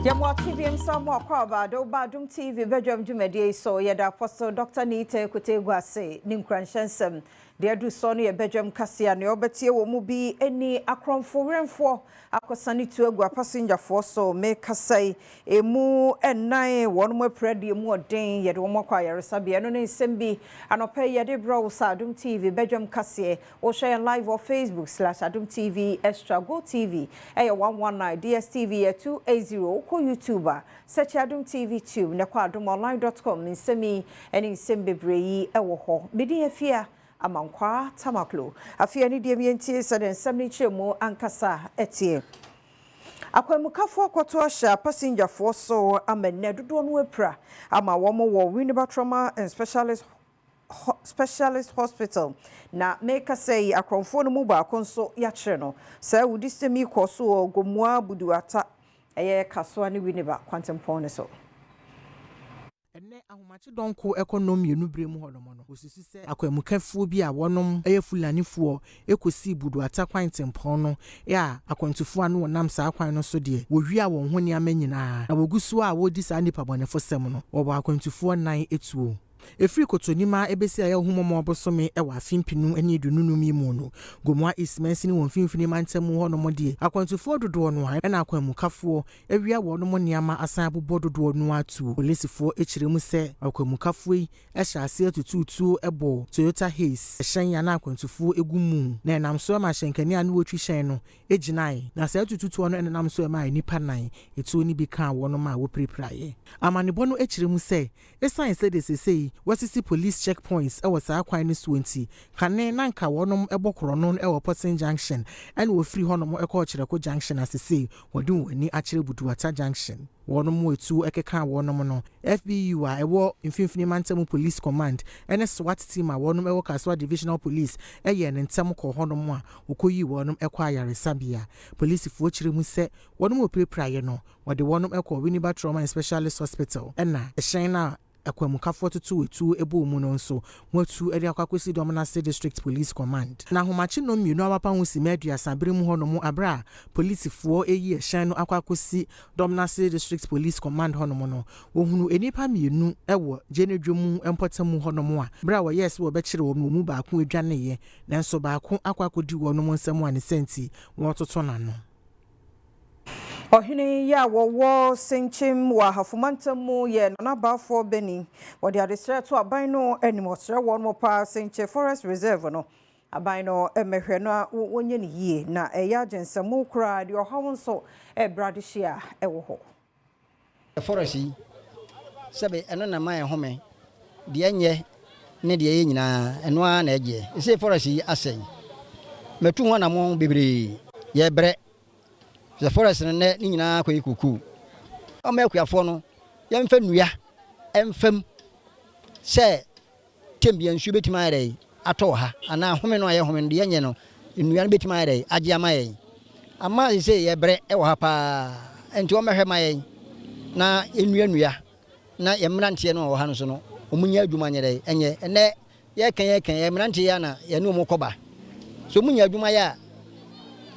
Yɛmo akye bi nsa mo akɔ aba de woba Adom TV badwam dwumadie yi so. Yɛda Apostle Dr. Nite Kotegu ase ne nkuranhyɛ nsɛm. Deɛ adu soɔ no yɛ badwam kaseɛ a nea wobɛtie wɔ mu bi ne akorɔmfo werɛmfoɔ akɔsane tuo agu apasengyafoɔ so. Mekasa yi, ɛmu nnan wɔn apira deɛ mu ɔden, yɛde wɔn akɔ ayaresabea. Ɛno ne nsɛm bi anɔpa yi yɛde brɛ wo sɛ Adom TV badwam kaseɛ. Wohwɛ yɛn live wɔ Facebook slash Adom TV Extra, Go TV ɛyɛ 119, DSTV yɛ 280. Wokɔ YouTube a, search Adom TV Tube na kɔ adomonline.com. Nsɛm yi ne nsɛm bebree yi ɛwɔ hɔ. Medin Afia Amankwaa Tamaklo. Afei ne deɛ mientie sɛdeɛ nsɛm no kyerɛ mu ankasa ɛteɛ. Akwanmukafoɔ kɔto ahyɛ apasengyafoɔ so ama nnɛ dodoɔ no apira ama wɔn wɔ Winneba Trauma and Specialist Hospital. Na meka sɛ yi, akorɔmfoɔ no mu baako nso yɛakyerɛ no. Saa wodi sɛm yi kɔ so wɔ Gomoa Buduata, ɛyɛ Kasoa ne Winneba kwantempɔn ne so. Ɛnɛ ahomakye dɔnko ɛkɔ 2:30 berɛ mu hɔnom no, wɔsusu sɛ akwanmukafoɔ bi a wɔnom ɛyɛ Fulanifoɔ ɛkɔsii Buduata kwan tempɔn no a akwantufoɔ a no wɔnam saa kwan no so deɛ, wɔwia wɔn ho nneɛma nyinaa. Na wɔgu so a wɔredi saa nnipa bɔnefo sɛm no, wɔwɔ akwantufoɔ nan etuo. Ɛfiri Kotonima ɛbɛsi a yɛwɔ humɔmmɔ bosome ɛwɔ afe 2025 yi mu no, Gomoa East mansini wɔ mfimfini mantam hɔnom deɛ, akwantufoɔ dodoɔ no a ɛna akwanmukafoɔ awia wɔnom nneɛma asan abobɔ dodoɔ no atuo. Polisifoɔ kyerɛ mu sɛ akwanmukafoɔ yi hyɛ aseɛ tutuutuo bɔ Toyota Hiace ɛhyɛn a na akwantufoɔ egu mu, na ɛnam so ma hyɛnkani a ne wɔtwi hyɛn no gyinae. Na saa tututuo no ɛnenam so ɛma nnipa nan etuo no bi kaa wɔnom a wɔpirapiraeɛ. Amanebɔ no kyerɛ mu sɛ ɛsiane sɛdeɛ seesei wɔasisi police checkpoints ɛwɔ saa kwan no soɔ nti, kane na nka wɔnom ɛbɔ korɔno ɛwɔ Potsin Junction ɛna wɔfiri hɔnom ɛkɔɔ Kyerɛko Junction, asesei wɔde wɔn ani akyerɛ Buduata Junction. Wɔnom etuo ɛkeka wɔnom no, FBU a ɛwɔ Mfimfini Mantam Police Command ɛne SWAT team a wɔnom ɛwɔ Kasoa Divisional Police ɛyɛ ne ntɛm kɔ hɔnom a wɔkɔyi wɔnom ɛkɔ ayaresabea. Polisifoɔ kyerɛ mu sɛ wɔnom wɔpirapiraeɛ no, wɔde wɔnom ɛkɔ Winneba Trauma and Specialist Hospital, ɛna ɛhyɛn no a akwanmukafoɔ toto etuo ɛbɔ mu no nso wɔatu ɛde akɔ akɔsi Dɔm District Police Command. Na ahomakye 2:30 bere mu hɔnom, abere a polisifoɔ eyi ɛhyɛn no akɔ akɔsi Dɔm District Police Command hɔnom no, wɔhunu nnipa mmienu ɛwɔ Gyenedwo mu mpɔtam hɔnom a bere a wɔyɛɛ sɛ wɔbɛkyerɛ wɔn no, wɔn mu baako adwaneeɛ, nanso baako akɔ akɔdi wɔnom nsɛm a ne sɛnti wɔretoto n'ano. Ɔhene yi a wɔwɔ Senkyem wɔ Ahafomantam mu yɛ Nana Baafoɔ Bani. Wɔde adesrɛ to aban no anim, ɔsrɛ wɔn mo paa, Senkyem Forest Reserve no, aban no mmɛhwɛ no a wɔnyɛ no yie, na ɛyɛ agyensɛmo koraa deɛ ɔhaw nso ɛbrɛ adehye a ɛwɔ hɔ. Forest yi, sɛbe, ɛno na ma yɛn home deɛ nyɛ ne deɛ yɛ nyinaa, ɛno ara na ɛgyeɛ. Ɛsɛ forest yi asɛe, matu ho anammɔn bebree, yɛbrɛ sɛ forest no nnɛ ne nyinaa kɔyɛ kokoo. Ɔma akuafoɔ no yɛmfa nnua ɛmfam sɛ tem bia nsuo bɛtumi ayɛ dɛ atɔ wɔ ha, anaa home no a yɛ home no deɛ nyɛ no, nnua no bɛtumi ayɛ dɛ agye ama yɛn. Ama sɛ yɛbrɛ ɛwɔ ha paa, nti wɔmmɛhwɛ ma yɛn na nnua nnua na yɛn mmeranteɛ no a wɔ ha no so no, wɔn nyɛ adwuma nyɛ dɛ ɛnyɛ. Ɛnɛ yɛka yɛka yɛn mmeranteɛ yi ana yɛne wɔn kɔba so, wɔn nyɛ adwuma yɛ a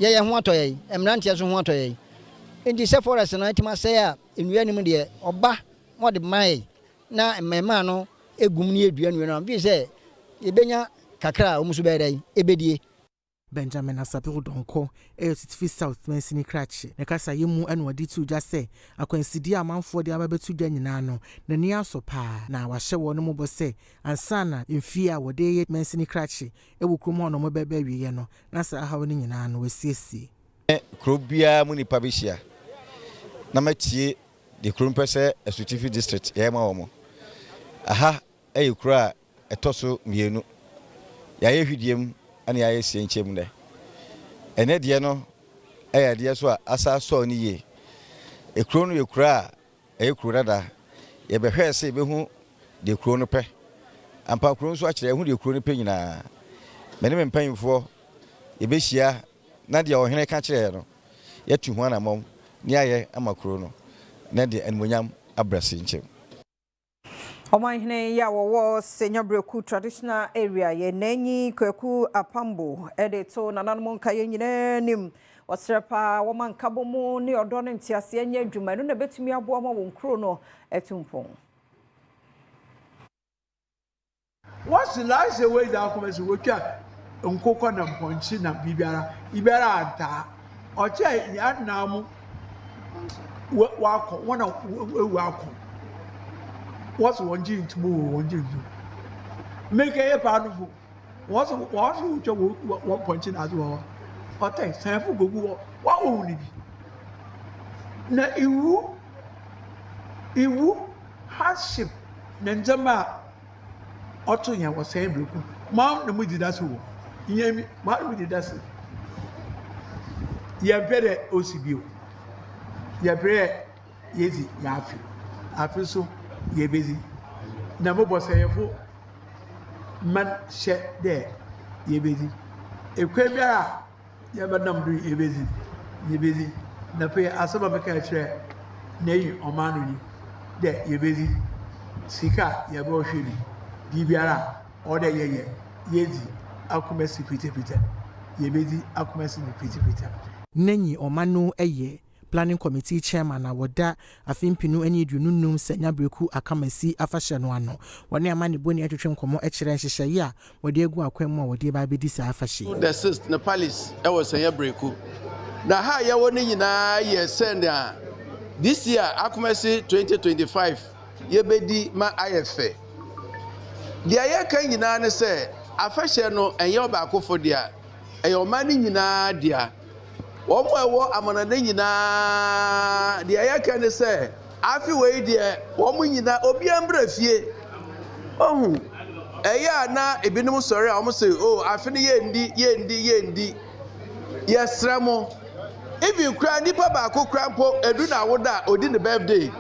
yɛyɛ ho atɔ yɛn, mmeranteɛ so ho atɔ yɛn. Nti sɛ forest no atumi asɛe a, nnua nim deɛ ɔba na ɔde ma yɛn na mmarima no egum ne yɛdua nnua no a, mfi sɛ yɛbɛnya kakra a wɔn nso bɛyɛ dɛ ebɛdie. Benjamin Asapel Dɔnkɔ ɛyɛ Asutifi South mansini krakye. Ne kasayɛ mu ɛna wɔde to dwa sɛ akwansidie a amanfoɔ de aba bɛto dwa nyinaa no, n'ani asɔ paa, na wahyɛ wɔn mo bɔ sɛ ansa na mfie a wɔde yɛ mansini krakye ɛwɔ kurom hɔ nom bɛbɛ awieɛ no, na saa ahaw no nyinaa no wɔasiesie. Kuro biara mu nipa bɛhyia na matie deɛ kuro mpɛ sɛ Asutifi District yɛyɛ ma wɔn. Aha ɛyɛ kuro a ɛtɔ so mmienu yɛayɛ hwidie mu ɛna yɛayɛ sie nkyɛn mu. Dɛ ɛnɛ deɛ no ɛyɛ adeɛ so a asa asɔɔ no yie. Ekuro no yɛ kuro a ɛyɛ kuro dada. Yɛbɛhwɛ sɛ yɛbɛhu deɛ kuro no pɛ ampa. Kuro nso akyerɛ ɛho deɛ kuro no pɛ nyinaa. Mɛ ne me mpanyinfoɔ yɛbɛhyia na deɛ ɔhene ka kyerɛ no, yɛtu ho anammɔm ne ayɛ ama kuro no na deɛ animonyam abrɛ se nkyɛn. Ɔmanhene yi a wɔwɔ Senya-Breku Traditional Area yɛ Nanyi Kwaku Apambo ɛde to nananom nkaeɛ nyinaa anim. Wɔsrɛ paa wɔma nkabom ne ɔdɔ ne nteaseɛ nyɛ adwuma. Ɛno na ɛbɛtumi aboa ma wɔn kuro no atu mpɔn. Wɔse laase wei dze akɔma sɛ wotwa nkokɔ na mpɔnkye na biribiara, biribiara antaa. Ɔkyɛɛ hɛn nan mu wɔakɔ, hɔn a woewu akɔ. Wɔse wɔnngye nnto mu o, wɔnngye nnto mu. Mekɛyɛ paanofo, wɔse wɔse wotwa wɔn mpɔnkye na adze wɔ hɔ. Ɔtɛ, sanfo kogu hɔ, wɔawowo no bi. Na iwu, iwu, hardship na ndzɛmba a ɔto hɛn wɔ sɛɛ ber ku. Mo na modzi dase o, nnyɛ emi, mo na modzi dase. Yɛmmpɛ dɛ osi bio. Yɛpɛ dɛ yedzi hɛn afe. Afe so yebedzi. Na mobɔ sɛɛfo man hyɛ dɛ yebedzi. Ekwan biara a yɛbɛnam do yebedzi, yebedzi. Na afei asɛm a mekãe kyerɛ n'enyi ɔman no nye dɛ yebedzi. Sika a yɛbɔhwɛ bi, biribiara a ɔwɔ dɛ yɛyɛ, yedzi akomasi pitsapitsa, yebedzi akomasi no pitsapitsa. N'enyi ɔman no yɛ Planning Committee Chairman a wɔda afe 2025 Sanya-Breku Akamasi afahyɛ no ano. Wɔne amanebɔni atwetwe nkɔmmɔ kyerɛ nhyehyɛeɛ a wɔde agu akwan mu a wɔde reba abɛdi saa afahyɛ yi. The Sixth ne Palace wɔ Sanya-Breku. Na ha a yɛwɔ no nyinaa yɛ sɛnea this year Akomasi 2025 yɛbɛdi ma ayɛ fɛ. Deɛ yɛka nyinaa ne sɛ afahyɛ no ɛnyɛ ɔbaakofo dea, ɛyɛ ɔman no nyinaa dea. Wɔn a ɛwɔ amanɔne nyinaa, deɛ yɛka ne sɛ, afe wei deɛ wɔn nyinaa, obiara mbra fie. Ohu, ɛyɛ a na ebinom sɔre a wɔn se, oh, afe no yɛndi, yɛndi, yɛndi. Yɛsrɛ mo. Even koraa nipa baako koraa mpo, edu na awoda a odi ne birthday.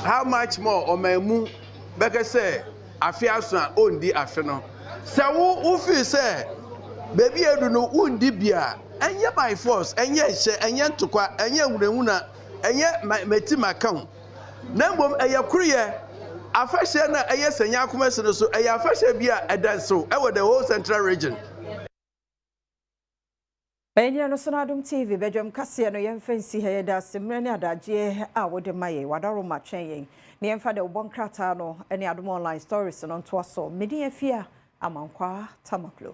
How much more ɔman mu bɛkɛ sɛ afe aso a ɔndi afe no. Sɛ wo wo feel sɛ baabi a adu no wondi bi a, ɛnyɛ by force, ɛnyɛ nhyɛ, ɛnyɛ ntokwa, ɛnyɛ nwunawuna, ɛnyɛ mati maka wo. Na mmom ɛyɛ koroyɛ. Afahyɛ no a ɛyɛ Sanya Akomasi no so, ɛyɛ afahyɛ bi a ɛda nsew ɛwɔ the whole central region. Ɛnyɛ no so no Adom TV badwam kaseɛ no yɛmfa nsi ha. Yɛda ase mmerɛ ne adagyeɛ a wode ma yɛn. Wadaroma twɛn yɛn na yɛmfa de wobɔ nkrataa no ne Adom Online Stories no ntoa so. Medin Afia Amankwaa Tamaklo.